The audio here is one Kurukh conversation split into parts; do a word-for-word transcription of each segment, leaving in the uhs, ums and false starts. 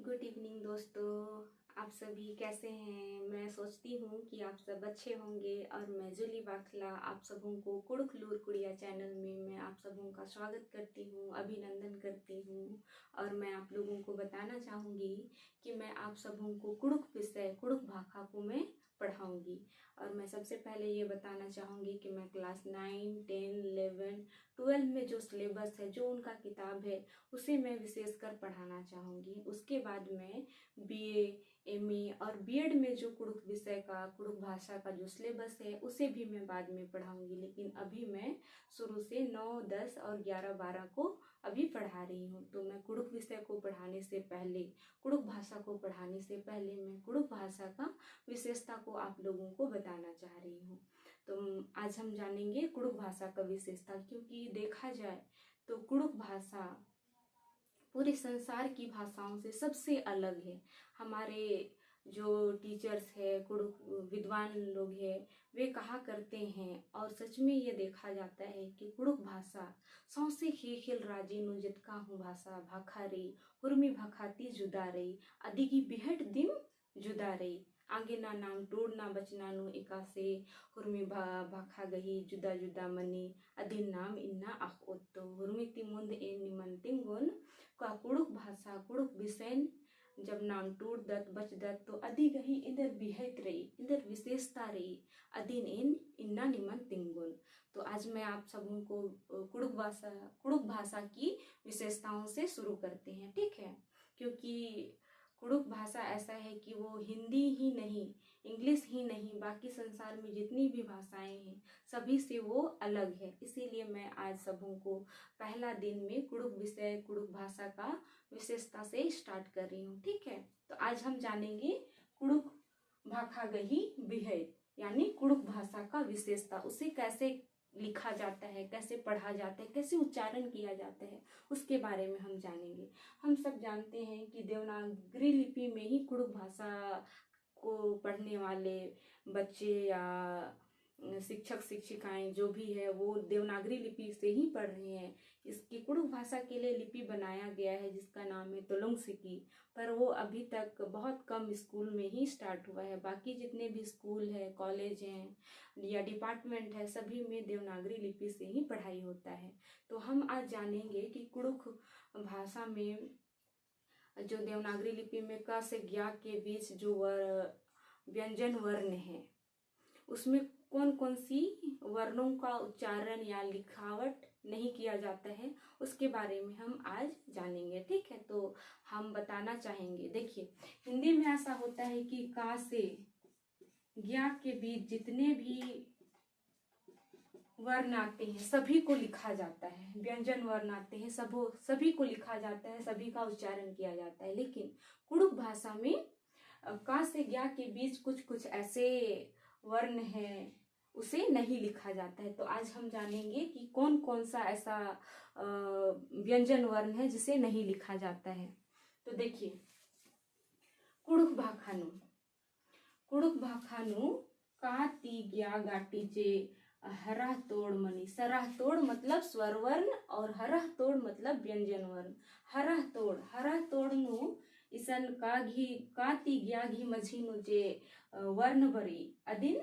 गुड इवनिंग दोस्तों, आप सभी कैसे हैं? मैं सोचती हूँ कि आप सब अच्छे होंगे और मैं जूली बाखला आप सबों को कुँड़ुख़ लूर कुड़िया चैनल में मैं आप सबों का स्वागत करती हूँ, अभिनंदन करती हूँ। और मैं आप लोगों को बताना चाहूँगी कि मैं आप सबों को कुँड़ुख़ विषय, कुँड़ुख़ भाखा को मैं पढ़ाऊँगी। और मैं सबसे पहले ये बताना चाहूँगी कि मैं क्लास नाइन, टेन, इलेवन, ट्वेल्व में जो सिलेबस है, जो उनका किताब है, उसे मैं विशेषकर पढ़ाना चाहूँगी। उसके बाद मैं बीए, एमए और बीएड में जो कुँड़ुख़ विषय का, कुँड़ुख़ भाषा का जो सिलेबस है, उसे भी मैं बाद में पढ़ाऊँगी। लेकिन अभी मैं शुरू से नौ, दस और ग्यारह, बारह को अभी पढ़ा रही हूँ। तो मैं कुँड़ुख़ विषय को पढ़ाने से पहले, कुँड़ुख़ भाषा को पढ़ाने से पहले मैं कुँड़ुख़ भाषा का विशेषता को आप लोगों को बताना चाह रही हूँ। तो आज हम जानेंगे कुँड़ुख़ भाषा का विशेषता, क्योंकि देखा जाए तो कुँड़ुख़ भाषा पूरे संसार की भाषाओं से सबसे अलग है। हमारे जो टीचर्स है, कुँड़ुख़ विद्वान लोग हैं, वे कहा करते हैं, और सच में ये देखा जाता है कि कुँड़ुख़ भाषा सौंसे ख़ेख़ेल राजी नू जेतका हूँ भाषा, भाखा रई, हुरमी भाखा ती जुदा रई, अदिगी बिहट दिम जुदा रई। आगे ना नाम टूड़ना बचना नू एकासे हुरमी भा-, भाखा गही जुदा जुदा मनी, अदिन नाम इन्ना अख़ओत। तो हुरमी ती मुन्द एन निमन तिंगोन का कुँड़ुख़ भाषा, कुँड़ुख़ विषयन जब नाम टूड़दत बचदत तो अदी गही इन्दर बिहत रई, इन्दर विशेषता रई, अदिन एन इन्ना निमन तिंगोन। तो आज मैं आप सबों को, अ, कुँड़ुख़ भाषा, कुँड़ुख़ भाषा की विशेषताओं से शुरू करते हैं, ठीक है? क्योंकि कुँड़ुख़ भाषा ऐसा है कि वो हिंदी ही नहीं, इंग्लिश ही नहीं, बाकी संसार में जितनी भी भाषाएं हैं, सभी से वो अलग है। इसीलिए मैं आज सबों को पहला दिन में कुँड़ुख़ विषय, कुँड़ुख़ भाषा का विशेषता से स्टार्ट कर रही हूँ, ठीक है? तो आज हम जानेंगे कुँड़ुख़ भाखा गही बिहत, यानी कुँड़ुख़ भाषा का विशेषता, उसे कैसे लिखा जाता है, कैसे पढ़ा जाता है, कैसे उच्चारण किया जाता है, उसके बारे में हम जानेंगे। हम सब जानते हैं कि देवनागरी लिपि में ही कुँड़ुख़ भाषा को पढ़ने वाले बच्चे या शिक्षक शिक्षिकाएं जो भी है, वो देवनागरी लिपि से ही पढ़ रहे हैं। इसकी कुँड़ुख़ भाषा के लिए लिपि बनाया गया है, जिसका नाम है तोलोंग सिकी। पर वो अभी तक बहुत कम स्कूल में ही स्टार्ट हुआ है। बाकी जितने भी स्कूल है, कॉलेज हैं या डिपार्टमेंट है, सभी में देवनागरी लिपि से ही पढ़ाई होता है। तो हम आज जानेंगे कि कुँड़ुख़ भाषा में जो देवनागरी लिपि में क से ज्ञ के बीच जो वर-, व्यंजन वर्ण है, उसमें कौन कौन सी वर्णों का उच्चारण या लिखावट नहीं किया जाता है, उसके बारे में हम आज जानेंगे, ठीक है? तो हम बताना चाहेंगे, देखिए, हिंदी में ऐसा होता है कि क से ज्ञ के बीच जितने भी वर्ण आते हैं, सभी को लिखा जाता है, व्यंजन वर्ण आते हैं, सबो-, सभी को लिखा जाता है, सभी का उच्चारण किया जाता है। लेकिन कुँड़ुख़ भाषा में, अ, क से ज्ञ के बीच कुछ-कुछ ऐसे वर्ण हैं, उसे नहीं लिखा जाता है। तो आज हम जानेंगे कि कौन-कौन सा ऐसा, अ, व्यंजन वर्ण है, जिसे नहीं लिखा जाता है। तो देखिए, कुँड़ुख़ भाखा नू कुँड़ुख़ भाखा नू क ती ज्ञ गाटी जे हरह तोड़ मनी। सरह तोड़ मतलब स्वर वर्ण और हरह तोड़ मतलब व्यंजन वर्ण। हरह तोड़, हरह तोड़ नू इसन क घी, क ती ज्ञ घी मझी नू जे, अ, वर्ण बरई, अदिन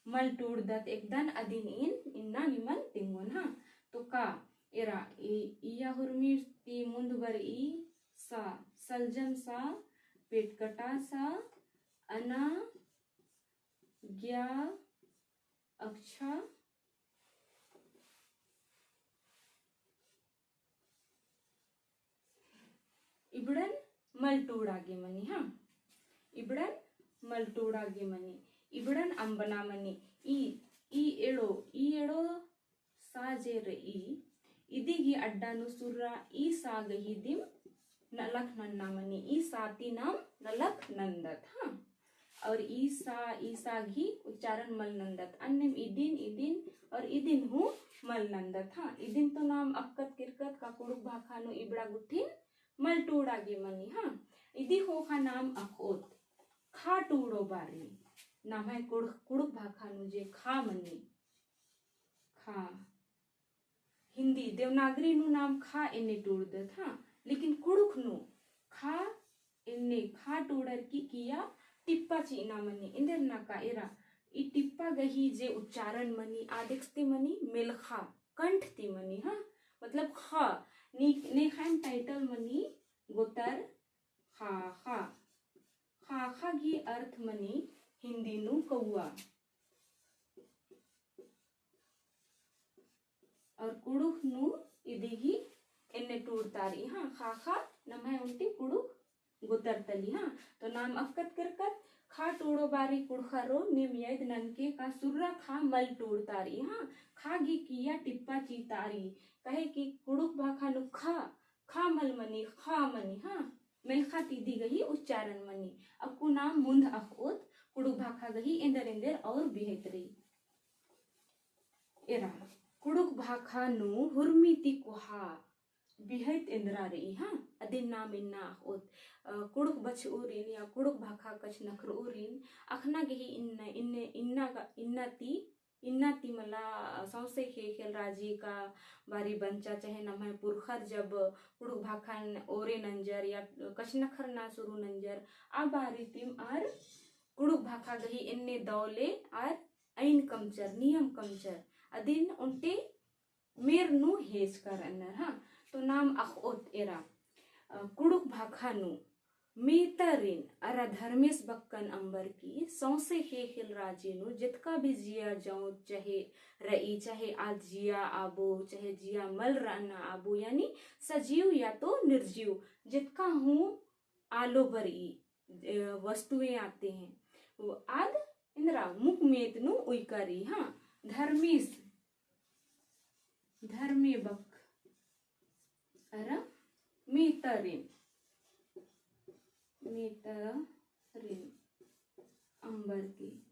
मल टूड़दत एकदन, अदिन एन इन्ना निमन तिंगोन, हाँ। तो क एरा, इ-, इया हुरमी ती मुन्द बरई स, सलजम स, पेटकटा स, अना ज्ञ अक्छा, इबड़न मल टूड़ा गे मनी, हाँ, इबड़न मल टूड़ा गे मनी, इबड़न अम्बना मनी। ई, ई एड़ो, ई एड़ो सा जे रई, इदी गही अड्डा नू सुर्रा ई सा गही दिम नलख नन्ना मनी, ई सा ती नाम नलख नन्दत, हाँ। और ई सा, ई सा गही उच्चारण मल नन्दत। अन्नेम इदिन, इदिन और इदिन हूँ मल नन्दत, हाँ। इदिन तो नाम अक्कत किरकत का कुँड़ुख़ भाखा नू इबड़ा गुट्ठिन मल टूड़ा गे मनी, हाँ। इदी ख़ोख़ा नाम अख़ओत। खा टूड़ो बारी। नम्है कुँड़ुख़, कुँड़ुख़ भाखा नू जे खा मनी। खा। हिंदी, देवनागरी नू नाम खा एन्ने टूड़दत, हाँ, लेकिन कुँड़ुख़ नू खा एन्ने खा टोड़र की किया टिप्पा चिअना मनी। एन्देर ना का एरा, ई टिप्पा गही जे उच्चारण मनी, आद एकस ती मनी, मेलखा, कंठ ती मनी, हाँ? मतलब खा, ने, नेख़ाइन title मनी, गोतर खाखा। खाखा गही अर्थ मनी हिंदी नू कौआ। और कुँड़ुख़ नू इदी गही एन्ने टूड़तारई, हाँ, खाखा नम्है ओन्टे कुँड़ुख़ गोतर तली, हाँ। तो नाम अख़कत केरकत, खा टूड़ो बारी कुँड़ुख़रो, नीम यद ननके का सुर्रा खा मल टूड़तारई, हाँ। खा गही किया टिप्पा चितारई, कहे कि कुँड़ुख़ भाखा नू खा, खा मल मनी, खा मनी, हाँ। मेलखा ती इदी गही उच्चारण मनी। अक्कु नाम मुन्ध अख़ओत, कुँड़ुख़ भाखा गही एन्देर एन्देर और बिहइत रई। एरा, कुँड़ुख़ भाखा नू हुरमी ती कोहा बिहइत एन्दरा रई, हाँ, अदिन नाम इन्ना अख़ओत। अ, कुँड़ुख़ बछउरिन या कुँड़ुख़ भाखा कछनखरउरिन, अख़ना गही इन्ना, इन्ने, इन्ना गा-, इन्ना ती, इन्ना ती मला सौंसे ख़ेख़ेल राजी का बारी बंचा, चाहे नम्है पुरखर जब कुँड़ुख़ भाखन ओरे नंजर या कछनखरना सुरु नंजर, आ बारी तिम आर कुँड़ुख़ भाखा गही एन्ने दौले आर अइन कमचर, नियम कमचर, अदिन ओन्टे मेर नू हेचका रअनर, हाँ। तो नाम अख़ओत एरा, अ, कुँड़ुख़ भाखा नू मेतरिन अरा धर्मेस बक्कन अम्बर की सौंसे ख़ेख़ेल राजी नू जेतका भी जिया जौत चाहे रई, चाहे आद जिया आबो, चाहे जिया मल रअना आबो, यानी सजीव या तो निर्जीव, जेतका हूँ आलो बरई, अ, वस्तुएं आते हैं। वो आद एन्दरा मुख मेद नू उइका रई, हाँ, धर्मेस, धर्मे बक, अरा मेतरिन, मेतरिन अम्बर की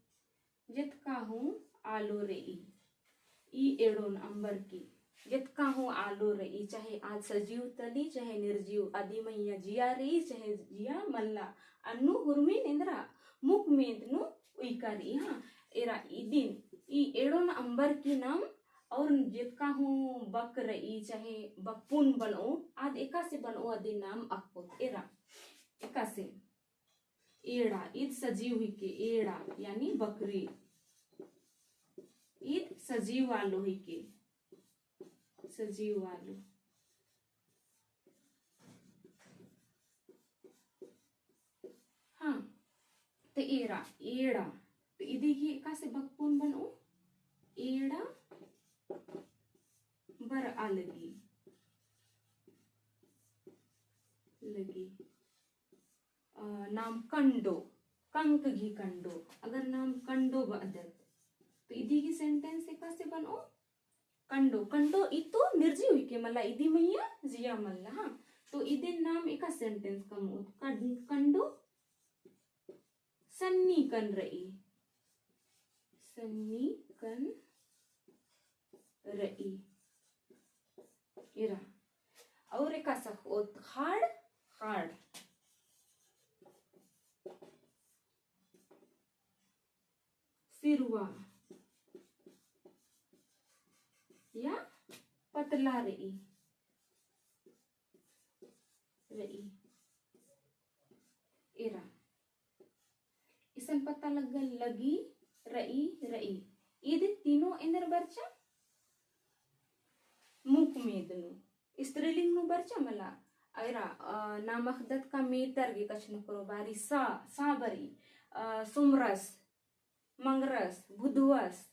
जेतका हूँ आलो रई। ई एड़ोन अम्बर की जेतका हूँ आलो रई, चाहे आद सजीव तली, चाहे निर्जीव, अदी मइय्याँ जिया रई, चाहे जिया मल्ला, अन्नु हुरमिन एन्दरा मुख मेद नू उइका रई, हाँ। एरा इदिन, ई एड़ोन अम्बर की नाम और जेतका हूँ बक रई, चाहे बकपुन बनओ, आद एकासे बनओ, अदिन नाम अख़ओत। एरा, एकासे एड़ा, ईद सजीव हिके, एड़ा, यानी बकरी। ईद सजीव आलो हिके, सजीव आलो। हाँ, तो एरा, एड़ा, तो इदी ही एकासे बकपुन बनओ, एड़ा बरआ लगी, लगी। अ, नाम कंडो, कंक गही कंडो। अगर नाम कंडो बअदत, तो इदी गही sentence एकासे बनओ? कंडो, कंडो ई तो निर्जीव हिके मला, इदी मइय्याँ जिया मल्ला, हाँ। तो इदिन नाम एका sentence कमओत, कं-, कंडो सन्नी कन रई, सन्नी कन रई। एरा। और एकासे अख़ओत ख़ाड़, ख़ाड़। सिरवा या पतला रई, रई। एरा। इसन पता लग्गा लगी, रई, रई। ईद तीनों एन्देर बरचा? मुख मेद नू। स्त्रीलिंग नू बरचा मला? एरा, अ, नाम अख़दत का मेतर गे कछनखरो बारी सा, सा बरई, अ, सुमरस, मंगरस, बुधवस,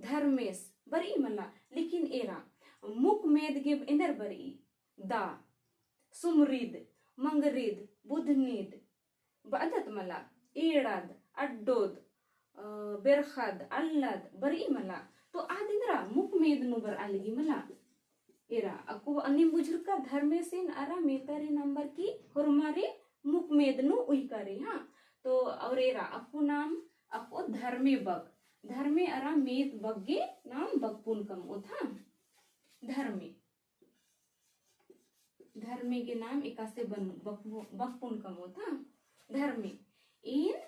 धर्मेस, बरई मला, लेकिन एरा, मुख मेद गे एन्देर बरई, दा, सुमरिद, मंगरिद, बुधनिद, बअदत मला, एड़ाद, अड्डोद, अ, बेरखाद, अल्लाद, बरई मला, तो आद एन्दरा मुख मेद नू बरआ लगी मला। एरा, अक्कु अन्निम बुझुरका धर्मेसिन अरा मेतरिन अम्बर की होरमारिन मुख मेद नू उइका रई, हाँ। तो और एरा, अक्कु नाम, अक्कु धर्मे बक, धर्मे अरा मेत बक गे नाम बकपुन कमओत, हाँ। धर्मे, धर्मे गे नाम एकासे बन-, बक-, बकपुन कमओत, हाँ। धर्मे, एन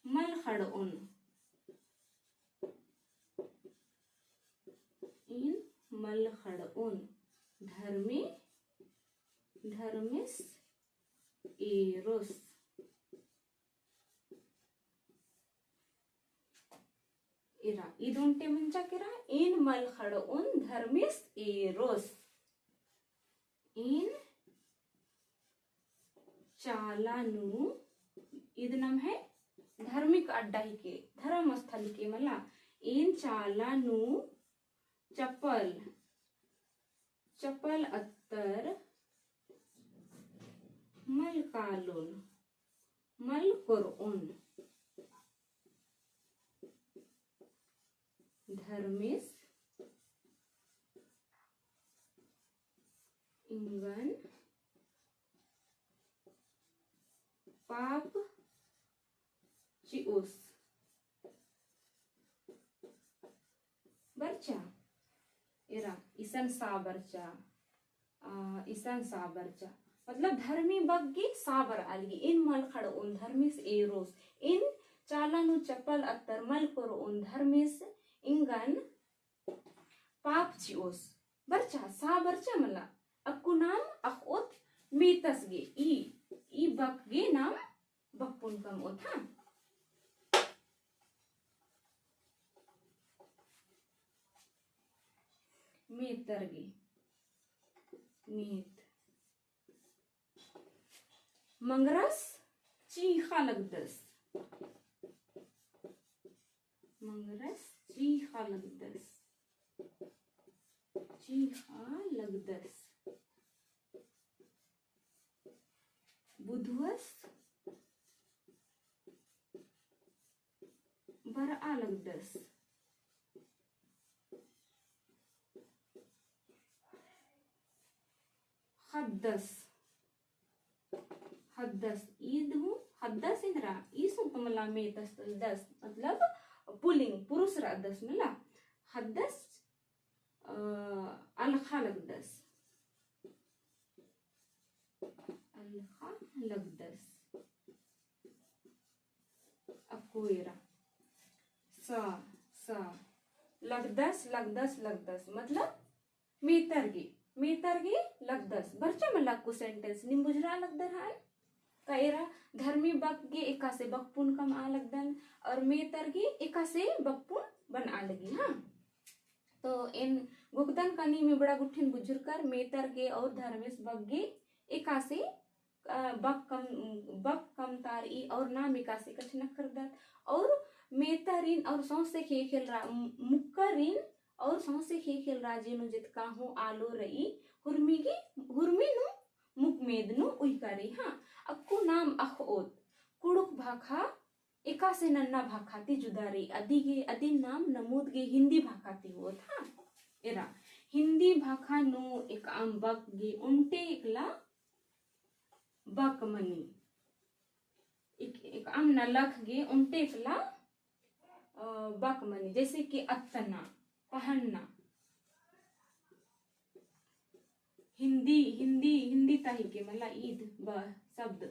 मल ख़ड़ओन। एन मल ख़ड़ओन। धर्मे, धर्मेस एरोस। एरा, ईद ओन्टे मंजा केरा, एन मल खड़ओन धर्मेस एरोस। एन चाला नू, ईद नम्है धार्मिक अड्डा हिके, धर्मस्थल हिके मला। एन चाला नू चप्पल, चप्पल अत्तर मल कालोन, मल कोरओन। धर्मेस एंगन पाप चिओस। बरचा? एरा, इसन सा बरचा, आ, इसन सा बरचा। मतलब धर्मी बग्गे सा बरआ लगी। एन मल खड़ओन धर्मेस एरोस। एन चाला नू चप्पल अत्तर मल कोरओन धर्मेस एंगन पाप चिओस। बरचा, सा बरचा मला। अक्कु नाम अख़ओत मेतस गे, ई, ई बक गे नाम बक पुनकम ओथा। मेतर गे, मेत। मंगरस चींख़ा लगदस। मंगरस चींख़ा लगदस। चींख़ा लगदस। बुधुवस बरआ लगदस। ख़द्दस। ख़द्दस। ईद हूँ ख़द्दस एन्दरा, ईस हूँ तो मला मेतस तलदस, मतलब पुलिंग, पुरुष रअदस मला। ख़द्दस, अ, अलख़ा लगदस। अलख़ा लगदस। अक्कु एरा। स, स। लगदस, लगदस, लगदस। मतलब मेतर गे, मेतर गे लगदस। बरचा मला अक्कु sentence, नीम बुझुरआ लगदर हन। का एरा धर्मी बक गे एकासे बक पुनकमआ लगदन, और मेतर गे एकासे बक पुन बनआ लगी, हाँ। तो एन गुकदन का नीम इबड़ा गुट्ठिन बुझुरकर मेतर गे और धर्मेस बक गे एकासे, अ, बक कम, बक कमतारई और नाम एकासे कछनखरदत। और मेतरिन और सौंसे ख़ेख़ेल रा-, मु-, मुक्करिन और सौंसे ख़ेख़ेल राजी नू जेतका हूँ आलो रई, हुरमी गे, हुरमी नू मुकमेद नू उइका रई, हाँ। अक्कु नाम अख़ओत कुँड़ुख़ भाखा एकासे नन्ना भाखा ती जुदा रई। अदिगे, अदिन नाम नमुद गे हिन्दी भाखा ती होत, हाँ। एरा, हिन्दी भाखा नू एकअम बक गे ओन्टे एकला बक मनी। एक, एकअम नलख गे ओन्टे एकला, अ, बक मनी। जैसे कि अत्तना, पहनना। हिन्दी, हिन्दी, हिन्दी ता हिके मला ईद ब-, शब्द।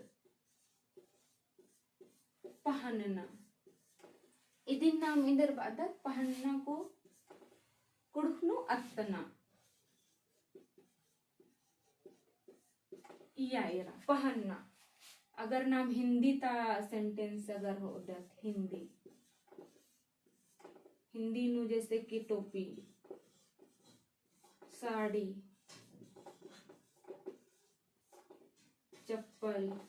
पहनना। इदिन नाम एन्देर बअदत, पहनना को कुँड़ुख़ नू अत्तना। इया एरा, पहनना। अगर नाम हिन्दी ता sentence अगर होदत, हिन्दी। हिन्दी नू जैसे कि टोपी, साड़ी, चप्पल,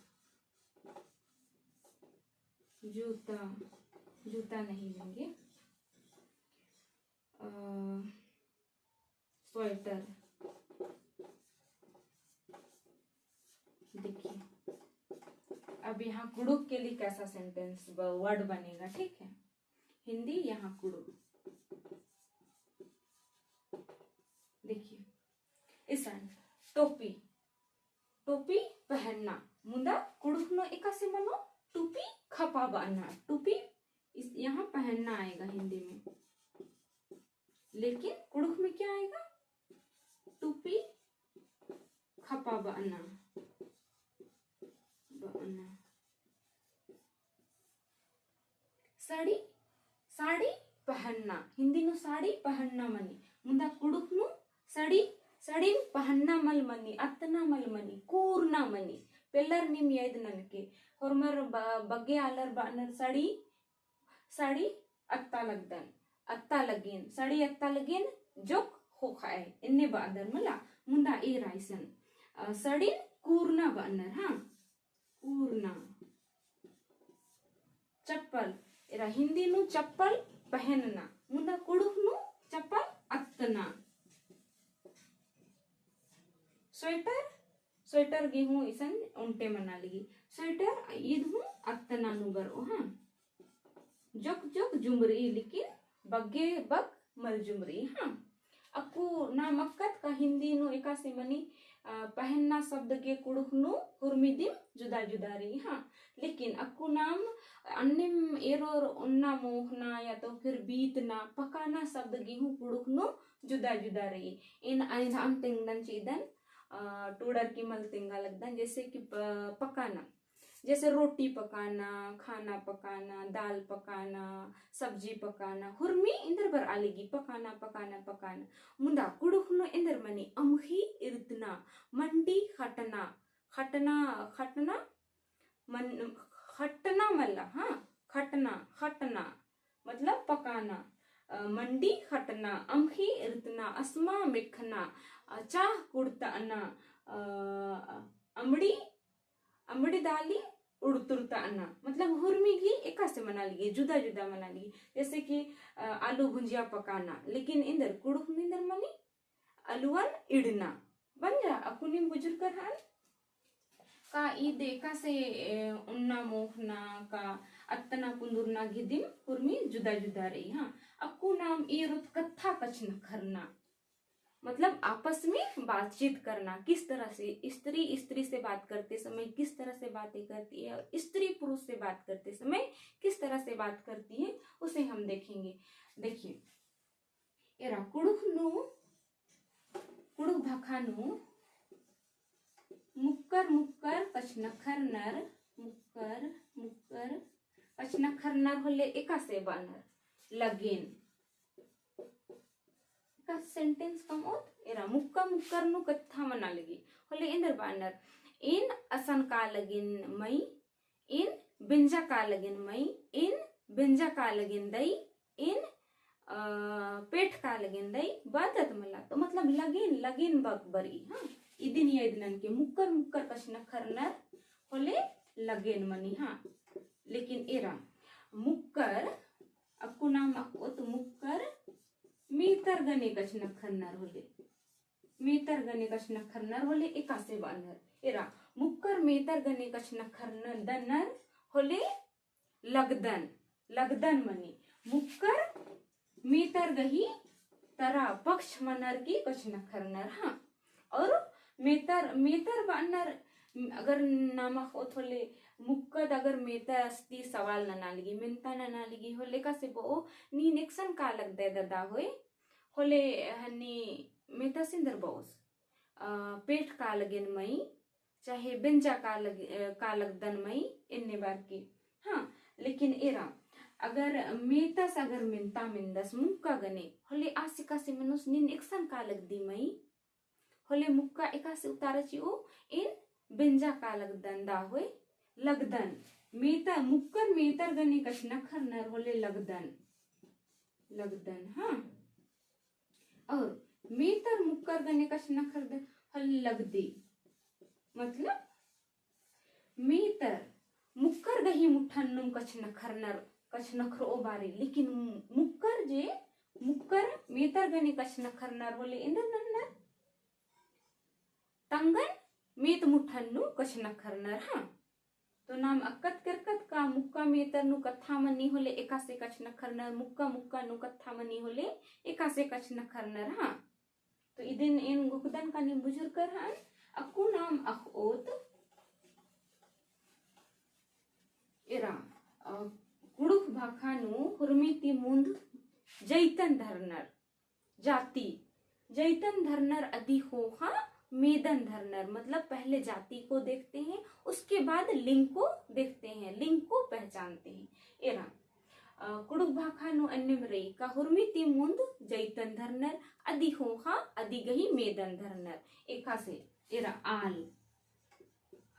जूता, जूता नहीं लेंगे, अ, sweater। देखिए, अब यहाँ कुँड़ुख़ के लिए कैसा sentence ब-, word बनेगा, ठीक है? हिन्दी यहाँ कुँड़ुख़। देखिए, इसन टोपी, टोपी पहनना, मुदा कुँड़ुख़ नू एकासे मनो टोपी खपा बअना, टोपी इस, यहाँ पहनना आएगा हिन्दी में, लेकिन कुँड़ुख़ में क्या आएगा? टोपी खपा बअना, बअना। साड़ी, साड़ी पहनना। हिन्दी नू साड़ी पहनना मनी। मुदा कुँड़ुख़ नू साड़ी, साड़िन पहनना मल मनी, अत्तना मल मनी, कोरना मनी। पेल्लर नीम याद ननके, होरमर ब-, बग्गे आलर बअनर सड़ी, सड़ी अत्ता लगदन, अत्ता लगिन, सड़ी अत्ता लगिन जोक ख़ोख़ाय, एन्ने बअदर मला, मुन्दा एरा इसन, अ, सड़िन कूरना बअनर, हाँ, कूरना। चप्पल, एरा हिन्दी नू चप्पल पहनना, मुन्दा कुँड़ुख़ नू चप्पल अत्तना। स्वेटर, स्वेटर गे हूँ इसन ओन्टे मना लगी। स्वेटर ईद हूँ अत्तना नू बरओ, हाँ। जोक जोक जुमरई, लेकिन बग्गे बग मल जुमरई, हाँ। अक्कु नाम अक्कत का हिन्दी नू एकासे मनी, अ, पहनना शब्द गे कुँड़ुख़ नू हुरमी दिम जुदा जुदा रई, हाँ। लेकिन अक्कु नाम अन्नेम एरोर ओन्ना मोख़ना या तो फिर बीतना, पकाना शब्द गे हूँ कुँड़ुख़ नू जुदा जुदा रई। एन अइंधा अन तेंगदन चिअदन, अ, टूड़र की मल तेंगा लगदन, जैसे कि प-, पकाना, जैसे रोटी पकाना, खाना पकाना, दाल पकाना, सब्जी पकाना, हुरमी एन्देर बरआ लगी पकाना, पकाना, पकाना। मुन्दा कुँड़ुख़ नू एन्देर मनी अमख़ी इरतना, मंडी खटना, खटना, खटना, मन-, खटना मल्ला, हाँ, खटना, खटना, मतलब पकाना। अ, मंडी खटना, अमख़ी इरतना, असमा मेखना, अ, चाह कुड़तअना, अ, अमड़ी, अमड़ी दाली उड़तुरतअना, मतलब हुरमी गे एकासे मना लगी, जुदा जुदा मना लगी। जैसे कि, अ, आलू भुंजिया पकाना, लेकिन एन्देर कुँड़ुख़ नू एन्देर मनी अलुअन इड़ना। बंजा, अक्कु नीम बुझुरकर हन का ईद एकासे, ए, ओन्ना मोख़ना का अत्तना कुन्दुरना गे दिम हुरमी जुदा जुदा रई, हाँ। अक्कु नाम एरोत कत्था कछनखरना, मतलब आपस में बातचीत करना, किस तरह से स्त्री स्त्री से बात करते समय किस तरह से बातें करती है और स्त्री पुरुष से बात करते समय किस तरह से बात करती है, उसे हम देखेंगे। देखिए, एरा कुँड़ुख़ नू, कुँड़ुख़ भाखा नू मुक्कर मुक्कर कछनखरनर, मुक्कर मुक्कर कछनखरनर होले एकासे बअनर, लगेन। का sentence कमओत, एरा मुक्का मुक्कर नू कत्था मना लगी होले एन्देर बअनर, एन असन का लगेन मई, एन बेंजा का लगेन मई, एन बेंजा का लगेन दई, एन, अ, पेठ का लगेन दई, बअदत मला। तो मतलब लगेन, लगेन बक बरई, हाँ। इदिन या इदनन के मुक्कर मुक्कर कछनखरनर होले लगेन मनी, हाँ। लेकिन एरा मुक्कर, अक्कु नाम अक्कोत मुक्कर मेतर गने कछनखरनर होले। मेतर गने कछनखरनर होले एकासे बअनर। एरा, मुक्कर मेतर गने कछनखरनर दनर होले लगदन, लगदन मनी। मुक्कर मेतर गही तरा पक्ष मनर की कछनखरनर, हाँ। और मेतर, मेतर बअनर, अगर नाम अख़ोत होले, मुक्कद अगर मेतर अस्ती सवाल नना लगी, मेन्ता नना लगी होले, एकासे बओ, नीन एकसन का लगदय ददा होय, होले हन्नी मेतस एन्देर बओस, अ, पेठ का लगेन मई, चाहे बेंजा का लग-, अ, का लगदन मई, एन्ने बार की। हाँ, लेकिन एरा, अगर मेतस अगर मेन्ता मेन्दस मुक्का गने, होले आस एकासे मनोस नीन एकसन का लगदी मई, होले मुक्का एकासे उतारा चिओ, एन बेंजा का लगदन दा होय, लगदन। मेतर, मुक्कर मेतर गने कछनखरनर होले लगदन। लगदन, हाँ। और मेतर मुक्कर गने कछनखरदन होले लगदी। मतलब, मेतर मुक्कर गही मुठन्नुम कछनखरनर, कछनखरओ बारी, लेकिन मु-, मुक्कर जे, मुक्कर मेतर गने कछनखरनर होले एन्देर नन्नर? तंगन मेत मुठन्नु कछनखरनर, हाँ। तो नाम अक्कत केरकत का मुक्का मेतर नू कत्था मनी होले एकासे कछनखरनर, मुक्का मुक्का नू कत्था मनी होले एकासे कछनखरनर, हाँ। तो इदिन एन गुकदन का नीम बुझुरकर हन, अक्कु नाम अख़ओत एरा, अ, कुँड़ुख़ भाखा नू हुरमी ती मुन्द जैतन धरनर, जाति, जैतन धरनर अदी ख़ोख़ा मेदन धरनर, मतलब पहले जाति को देखते हैं, उसके बाद लिंग को देखते हैं, लिंग को पहचानते हैं। एरा, अ, कुँड़ुख़ भाखा नू अन्नेम रई का हुरमी ती मुन्द जैतन धरनर, अदी ख़ोख़ा, अदी गही मेदन धरनर। एकासे, एरा आल,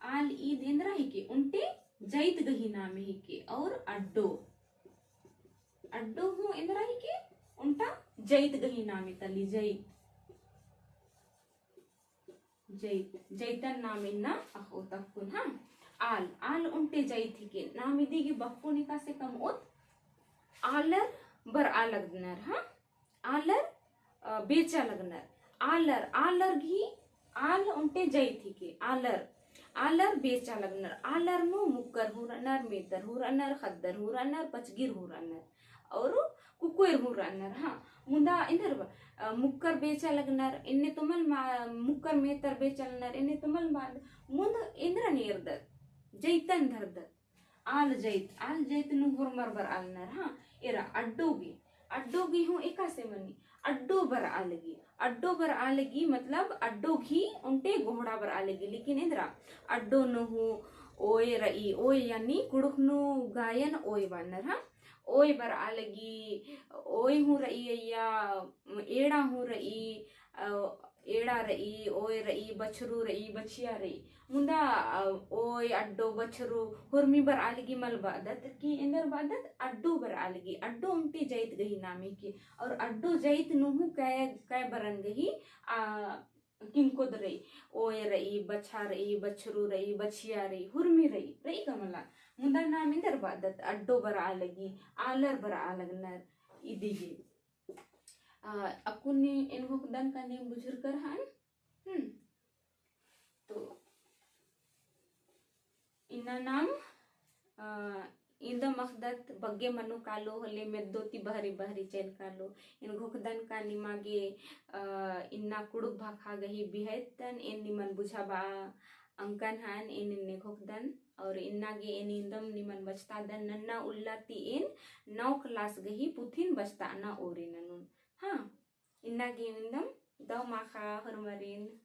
आल ईद एन्दरा हिके, ओन्टे जैत गही नामे हिके। और अड्डो, अड्डो हूँ एन्दरा हिके, ओन्टा जैत गही नामे तली, जैत। जैत, जैतन नाम इन्ना अख़ोत अक्कुन, हाँ। आल, आल ओन्टे जैत हिके, नाम इदी गे बक्कुन एकासे कमओत, आलर बरआ लगनर, हाँ। आलर, अ, बेचा लगनर। आलर, आलर गही, आल ओन्टे जैत हिके, आलर, आलर बेचा लगनर। आलर नू मुक्कर हूँ रअनर, मेतर हूँ रअनर, ख़द्दर हूँ रअनर, पचगिर हूँ रअनर। और कुकोएर हूँ रअनर, हाँ। मुदा एन्देर बा, अ, मुक्कर बेचा लगनर, एन्ने तो मल मा-, मुक्कर मेतर बेचा लगनर, एन्ने तो मल बा-, मुन्द एन्दरन एरदत, जैतन धरदत। आल जैत, आल जैत नू होरमर बरआ लगनर, हाँ। एरा अड्डो गही, अड्डो गही हूँ एकासे मनी, अड्डो बरआ लगी, अड्डो बरआ लगी, मतलब अड्डो गही ओन्टे गोहड़ा बरआ लगी, लेकिन एन्दरा अड्डो नू हूँ ओय रई, ओय यानी कुँड़ुख़ नू गायन ओय बअनर, हाँ। ओय बरआ लगी, ओय हूँ रई अइय्या, एड़ा हूँ रई, अ, एड़ा रई, ओय रई, बछरू रई, बछिया रई। मुदा, अ, ओय, अड्डो, बछरू, हुरमी बरआ लगी मल बअदत कि एन्देर बअदत, अड्डो बरआ लगी। अड्डो ओन्टे जैत गही नामे हिके। और अड्डो जैत नू हूँ कै, कै बरन गही, आ, किंकोद रई, ओय रई, बछा रई, बछरू रई, बछिया रई, हुरमी रई, रई का मला। मुदा नाम एन्देर बअदत, अड्डो बरआ लगी, आलर बरआ लगनर, इदी गे। आ, अक्कुन एन घोखदन का नीम बुझुरकर हन। हम्म। तो इन्ना नाम, आ, इन्दम अख़दत बग्गे मनो कालो होले मेद्दो ती बहरी बहरी चैल कालो। एन घोखदन का निमा गे, आ, इन्ना कुँड़ुख़ भाखा गही बिहैतन एन निमन बुझाबआ अंकन हन एन एन्ने घोखदन। और इन्ना गे एन इन्दम निमन बचतादन नन्ना उल्ला ती एन नौ class गही पुथिन बचताना ओरे ननुन। हाँ, इन्ना गे एन इन्दम दव माख़ा होरमरिन।